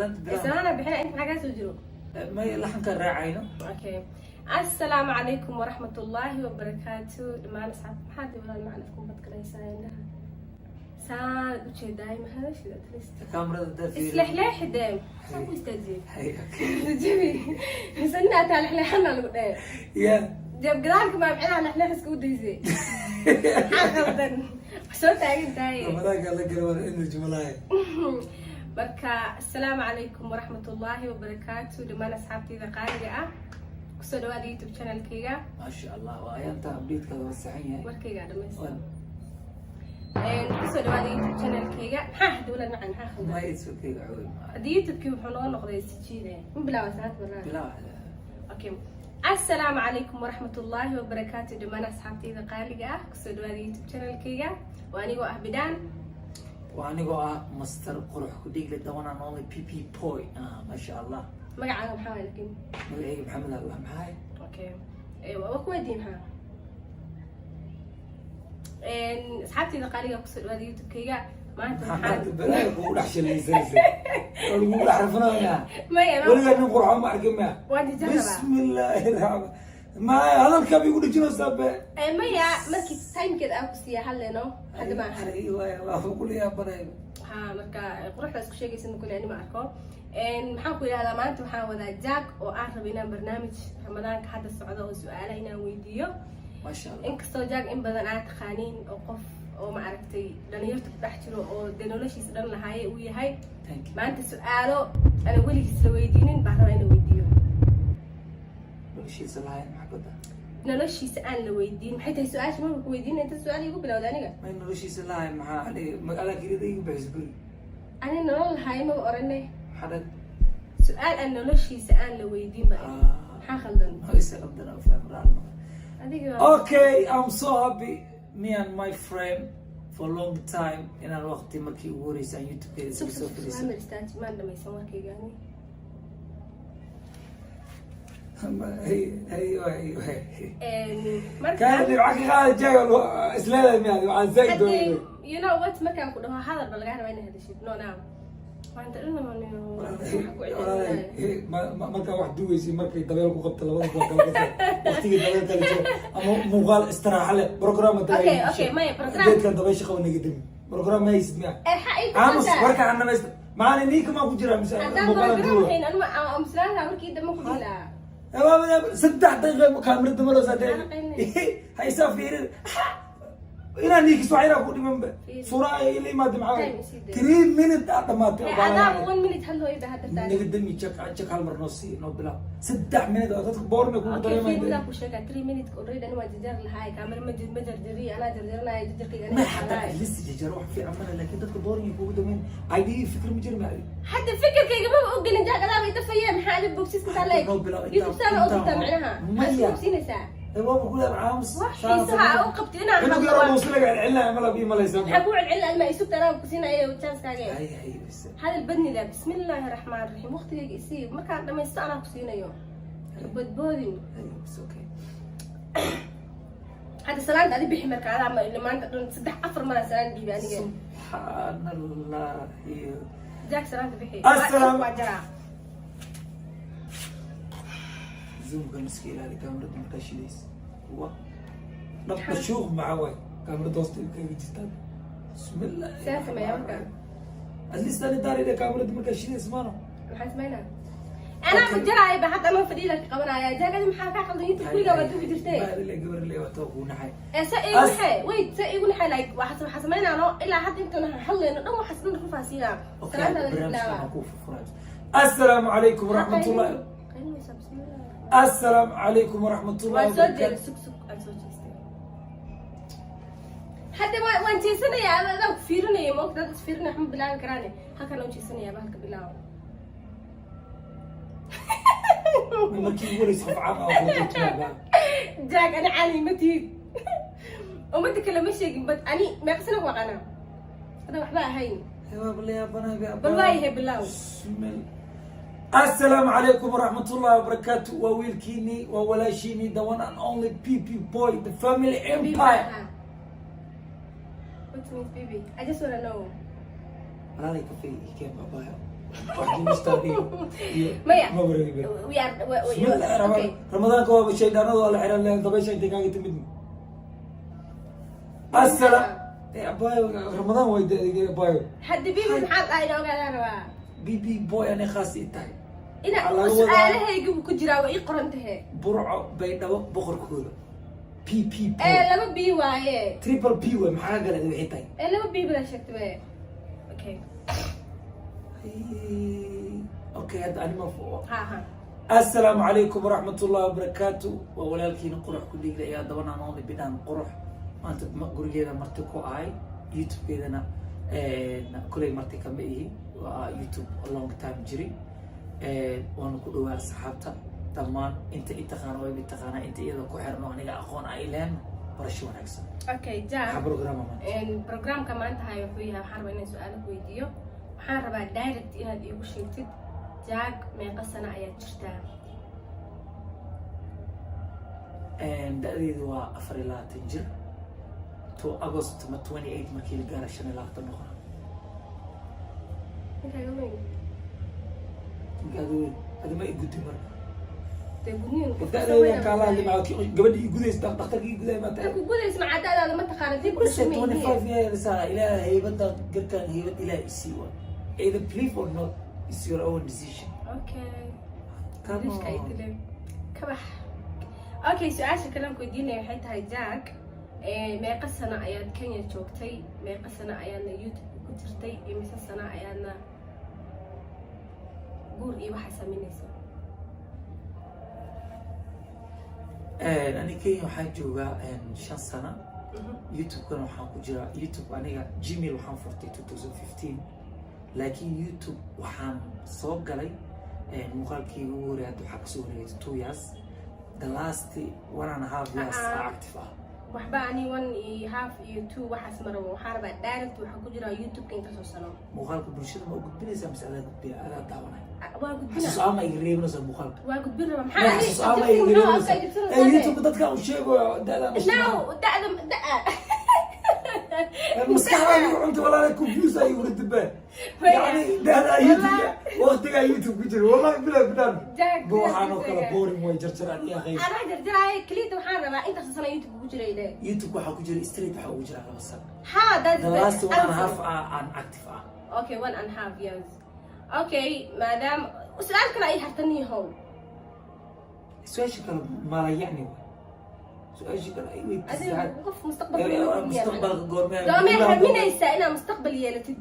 Salaana bixina inta maxaa kaa soo jiro? May, laxanka raacayno. Okay, assalaamu calaykum waraxmatullaahi wabarakaatu dhammaan asxaabta. Maxaad walaal macna ku badgalaysaa? Indhaha saanad ujeedaay, mahadashida at least. Kaamarada daa fiiri. Islexleexidee, maxaa ku istaajiyey? Hay, okay. Jabi mise nin ataa lexleexana lagu dhahe? Ya. Jeeb gadaalka maa micnaha lexleexiska u daysay? Maxaa qaldan? Soo taagan tahay. Ramadaanka la gala wala energy malahay. Marka assalaamu calaykum waraxmatullaahi wabarakaatu dhammaan asxaabtayda qaaliga ah, kusoo dhawaada YouTube channelkayga. Maasha Allah, waa ayaanta update-kaada waa saxan yahay. Warkayga dhamaysta. Kusoo dhawaada YouTube channelkayga. Maxaa hadda, walaal macan, maxaa khaldan? May, it's okay, waxawey. Haddii YouTube-kii wuxuu noo noqday sijiide, ma bilaaba salaad barnaamij? Bilaa. Okay, assalaamu calaykum waraxmatullaahi wabarakaatu dhammaan asxaabtayda qaaliga ah, kusoo dhawaada YouTube channelkayga. Waa anigoo ah Bidhaan. Waa anigoo ah Master Qurux ku dhiigle, the one and only PP Boy. Ah, maasha Allah. Magacaaga maxaa waay laakiin? Magacayga Maxamed Allah, maxay? Okay. Waa ku weydiin maxaa. Asxaabtayda qaaliga, kusoo dhawaada YouTube-kayga. Maanta maxaa waxaan balaayo kugu dhex shalaysanaysa oo lagugu dhex rafanaya? Maya. Weligaa nin qurxoon ma arkin maya? Waan tijaabaa. Bismillaahi raxmaan, maya, hadalkaa bay igu dhejinaysaa be. Maya, markii timekeeda aan ku siiya hadleno, hadda ma aha. Waa kula yaabanay. Ha, marka quruxda isku sheegaysa kule ani ma arko. Maxaan ku yidhahdaa, maanta waxaan wadaa Jack oo aan rabo inaan barnaamij Ramadaanka hadda socdo oo su-aalaha inaan weydiiyo. Maasha Allah. Inkastoo Jack in badan aad taqaaniin oo qof oo ma aragtay dhalinyarta ku dhex jiro oo dee noloshiisa dhan lahaaye uu yahay. Thank you. Maanta su-aalo ana weligiis la weydiinin baan rabaa inaan weydiiyo. Noloshiisa lahayn maxaa kada? Noloshiisa aan la weydiin maxay tahay su-aasha? Marka ku weydiin inta su-aal igu bilowda aniga. May, noloshiisa lahayn maxaa aniga magaalada kirida igu bixis guri? Ani nolol lahaay maba orane. Maxaa dhan? Su-aal aan noloshiisa aan la weydiin ba. Maxaa khaldan? Isa qabdana faham raal. Adiga. Okay, I'm so happy, me and my friend for long time, inaan waqti markii ugu horreysay aan YouTube-keeda sug iska soo sug. fadhiisan. Amir, istaaji, maan dhamaysan warkayga ani. Hay hay hay hay. Marka kaana dhibca ka qaada jaaga isleedahay miyaad waxaan zaid haddii doonay. You know what, markaan ku dhaho hadal ba lagaa rabaa inaad hadashid. No, now maanta dhan waxa ku celcelinaya. Markaa wax duugeysay, markay dabeel ku qabta labada kuwa kala kasoo waqtigii dabeel kala jiro ama muuqaal istiraaxa leh program. Okay, maya, program. Geedkan dabaysha qaba naga demi, program ma haysid miya? Xa ii Aamus. kusantaa. Warka aan dhamaysta maani ninka maa ku jira mise Haddaan muuqaalan program duuga? hayn anuma aamusnaanta markii dambe ku dhihi lahaa. 3 daqiiqa kaamirada maraysaa dee. Ha isaa fiirin inaa niikis wax yaraa ku dhiman ba. Fiiri. Suura ay ila imaada maxaa Time waye? isii dee. 3 minute aa dhamaatay. Adaaba 1 minute hadlooyo ba hadda taani. Naga dami, jak jak, hal mar noo sii, noo bilaab. 3 minute oo dadka boorna kugu Okay, fiir. dareemayaan. Midaan ku sheegaa, 3 minute already ani waa jarjar lahaay, kaamera ma jarjariy, anaa jarjaranaya jarjarkayga. Ma Aniga xataa jarjaraya. at least jajaro wax fiican mana, laakiin dadka booringa kugu dameyn idea fikir ma jira maadi. Hadda fikirkayga maba ogelin, Jack, adaaba idafaya. Maxaa adi bogsiska taa leeg? Noo bilaab. YouTube saana intaan ogtaa micnaha maya. maxaad isku bogsiinaysaa? Waaba ku leeyahay aamus. Wax xiisaha u qabti inaan Cunug hadlo yaroo muusilaga celcelinaya malab ii malaysa. Maxaa kuu celcelin? Alma isugta, anaa ku siinayo chance-kaaga. Hay hay bas. Hadal badnida. Bismillaahi raxmaan raxiim, waqtigayga isii, markaan dhamaysto anaa ku siinayo, badboodin. Hay bas, okay. Hadda salaanta adi bixi marka adaa maanta dhan saddex afar maraa salaan dhiibi aniga. Subxaan allahi. Jack, salaanta bixi. Waa jaraa. Zoomkan iska ilaali, kaamirada markaa shidaysa wa dhabka shuuq maxaa waay? Kaamirada hoosta kaga jirtaa. Bismillah. Saan sameeyaa marka? At least ani daarida kaamirada markaa shidaysa maano. Maxaan samaynaa? Anaa ku jaraayo ba hadda anoo fadhiila ka qabanaya. Jack, adi maxaa kaa qaldan? YouTube guriga waa duubi jirtay. Maadile gabar le wato kuu naxay. Ee sa iigu naxay, wait, sa iigu naxay, like waxaa samaynaano ilaa hadda intaan hadlayno dhan waxaas dhan rufaasiinaa. Okay, salaantaada barnaamijkan bilaaba. waan kuu furfuraa. Assalaamu calaykum waraxmatullahi. Qaylinaysaa, bismillah. Assalaamu calaykum waraxmatullahi Waan soo jeeday. wabarakaatu. Sug sug, aan soo jeestay hadda. Waan jeesanayaa, adaa ku fiirinaya ma ogta? Dad is fiirinaya waxma bilaabi karaane. Halkan aan jeesanayaa, ba halka bilaabo. Markii ugu horreysay qof caam ah oo kuu joogtaa. Jack, ani caali ma tihid, ummadda kale ma sheegin, but ani meeqa sana ku aqaanaa hadda waxba ahayn. Bal waayahay, bilaaw. Assalaamu calaykum waraxmatullahi wabarakaatu. Waa wiilkiini, waa walaashiini, the one and only PP Boy, the family empire. What means baby? I just wanna know. Walaalay, kafee ii keen, baabaayo. Wax jimistaan iyo Maya. Ma wareegi. We are Bismillah okay. Ramadaanka waaba shaydhaanada waa la xiran leeyahay, dabaysha intay kaaga timid. Asala abayo, Ramadaan way abayo. Hadda bibi maxaad dhahay inaa ogaadaan rabaa. Bb boy anay khaas ii tahay. Ina Waxaa laga wadaa- su-aalahayga buu ku jiraa, waa ii qoran tahe. Burco, Baydhabo, boqorkooda P P boy. Ee laba B waaye. Triple P way, maxaa kale waxay tahay? Ee laba B bala sheegtay be. Okay. Okay, hadda anima. Ha ha. Assalaamu calaykum waraxmat ullahi wabarakaatu. Waa walaalkiina Qurux ku dhiigla ayaa dabanaan oonly Bidhaan Qurux. Maanta gurigeeda marti ku ahay, YouTube-keedana kuley marti kama ihi, waa YouTube long time jiri. Waana ku dhawaa asxaabta dhammaan inta i taqaana waa i taqaanaa, inta iyada ku xiran oo aniga aqoon ay lehen, barasho wanaagsan. Okay. Maxaa Jack. Programa maanta? Programka maanta hayo wuxuu yahay, waxaan rabaa inaan su-aalo ku weydiiyo. Waxaan rabaa direct inaad iigu sheegtid, Jack, meeqa sano ayaad jirtaa? Da-deedu waa 24 jir. To August ma 28 markii la gaara 25 noqona. Ninkaaga weyn. Ninkaada weyn, adi ma i guddi marka. Dee gudniin qof kasta Da-deeda weyn. kaala hadli maa gabadha i gudaysa, dhakhtarka i guday maa tahay. Ku gudaysa macaa da-daada ma taqaana dib u Bas dhashay ma 25 ihiin. Years ah, Ilaahay haybadan garkaan haybad Ilaahay isii waa. Either believe or not, it's your own decision. Okay. Come Wiilka ay on. dileen. Ka bax. Okay, su-aasha kale aan ku weydiinaya waxay tahay, Jack, meeqa sano ayaad Kenya joogtay? Meeqa sano ayaadna YouTube ku jirtay? Imise sano ayaadna guur iyo waxaa samaynaysa? Ani Kenya waxaan joogaa 5 sano. YouTube-kana waxaan ku jiraa, YouTube aniga Gmail waxaan furtay 2015, laakiin YouTube waxaan soo galay muuqaalkii ugu horreeyay hadda waxaa kasoo wareegay 2 years, the last 1.5 years Ah. active ah. Waxba ani one iyo half iyo two waxaas ma rabo. Waxaan rabaa direct waxaa ku jira YouTube-ka intaasoo sano. Muuqaalka bulshada ma u gudbinaysaa mise adaa gudbiya, adaa daawanay? Ah, waa gudbina. Xasuus ama iga reebinaysaa muuqaalka? Waa gudbin rabaa. Ma Maxaa xasuus ama iga reebinaysaa ee YouTube dadka u sheego da'daan u sheego. Now da'da da'a. Maskaxda igu cunta walaala, confuse ay igu ridibeen. Yani da'da YouTube, waqtigaa YouTube ku jira, wallahi bilaa bidaan. Jack, ba waxaan oo kale boring way jarjaraan iyo akhay. Anaa jarjaraayo keliyada, waxaan rabaa intaasoo sano YouTube ku jiray dhe. YouTube waxaa ku jira straight, waxaa ugu jira 2 sano. Ha, that's The last 1.5 answer. ah aan active ah. Okay, 1.5 years. Okay, maadaama su-aal kale ay hartan yahow. Su-aasha kale mala yacni waay, su-aasha kale ay weydiisay. Adiga qof mustaqbalka Mustaqbalka goormee? Goormee raminaysaa inaad mustaqbal yeelatid?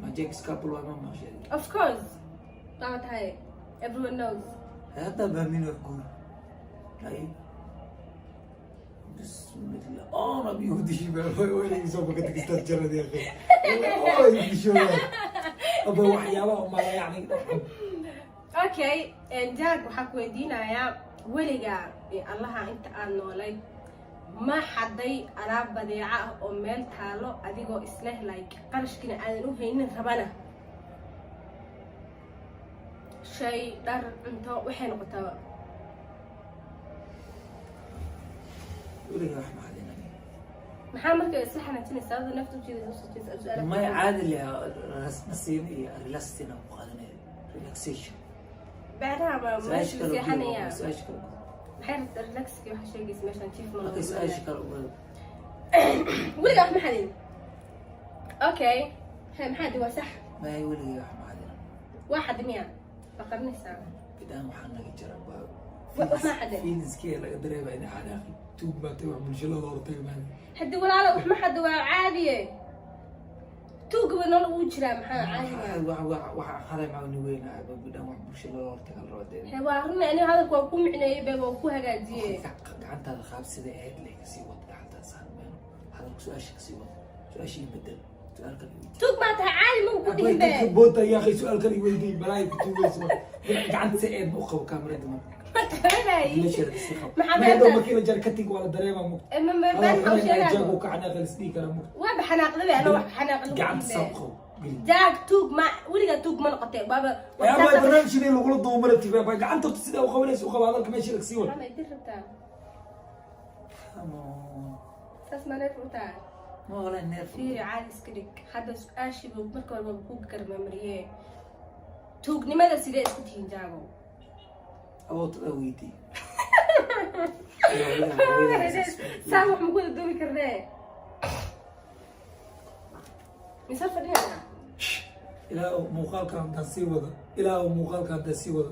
Ma Jack Scapple waa ma maqshay? Of course, waa tahay, everyone knows. Hadda baamin wax guur ay bismillah ana biyuudi weligii soo bakata kastaa jarad ya akhi oo aba waxyaabaha mala yacni. Okay, Jack, waxaa ku weydiinayaa, weligaa iyo Allaha inta aad noolayd ma xaday alaab badeeca ah oo meel taalo, adigoo isleh like qarashkiina aadan u haynin, rabana shay, dhar, cunto, waxay noqotaa? Weligaa wax ma xadin aniga. Maxaa marka isla xanaajinaysaa adoo nafta ujeedaysa usoo jeedsa su-aalaha? May, caadi leh, nasiino iyo relaxation aan ku qaadanaya, relaxation. Beeraha ma Su-aasha meesha kale seexanaya. Su-aasha kale. Maxay rabtaa? Relaxki waxaa sheegaysa meeshaan jiif ma Okay, su-aasha kale uga. Weligaa wax ma xadin? Okay. Maxaa di waa sax. May, weligay wax ma xadin. Waa xadi miya? Waa qarinaysaa. Bidhaan waxaa naga jira. Wax ma xadin. Feelingskee laga dareema inay xanaaqi tuug baatay, wax bulshada hortay maa. Haddi walaalo wax ma xadi, waa caadiye. Tuugaba nolol uu jiraa, maxaa caadi? Waxa xaday maa ni weyn ah bidhaan, wax bulshada hortay la rabo dee. Waa run, ani hadalka waa ku micneeyey be, waa ku hagaajiyey. Gacantaada qaab sida ahayd leh kasii wad, gacantaada saar meelo hadalka, su-aasha kasii wad, su-aasha ii bedel, su-aal kale i weydii. Tuug maa tahay? Caadi ma ku dhihin be. Boota yaa akhi, su-aal kale i weydii, balaayo ku tuugayso. Gacanta si eed ma u qabo kaamirada marka. Ma qabanaayi. Meesheeda kasii qabo. Maxaa Ma hadhow beenta? Markii la jaro katig waa la dareemaa mugta. Ma been maxaa u sheegaa? Jaagu ka xanaaqay lisdhihi karaa mugta. Waaba xanaaqda be, anoo wax xanaaq lagu Gacanta dhihin saa be. u qabo geli. Jaag, tuug ma weligaa tuug ma noqotee baaba? Yaa barnaamijkii lagula duubo marabti ba gacanta horta sidaa u qabanaysa u qaba, hadalka meesha kasii wad. Maxaa ma idin rabtaa? Come on. Saas ma neef u tahay? Ma wala neerf. Fiiri, caadi iska dhig. Hadda su-aashiiba marka horeba ku garmamariye. Tuugnimada sidee isku tihiin, Jaagow? Awoodtada weydii. Saa wax maku wada duubi karnee? Mise fadhiyana? Ilaa muuqaalka haddaan sii wado, ilaa muuqaalka haddaan sii wado,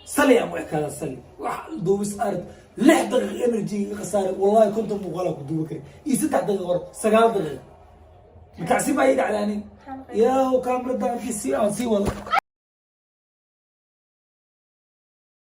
sali aan u ekaada, sali wax duubis arid 6 daqiiq energy iga khasaaray. Wallahi 50 muuqaalaa ku duubi kari iyo 3 daqiiq hor, 9 daqiiq matacsi baa ii dhacdaani. Ilaahu kaamirada haddii si aan sii wado.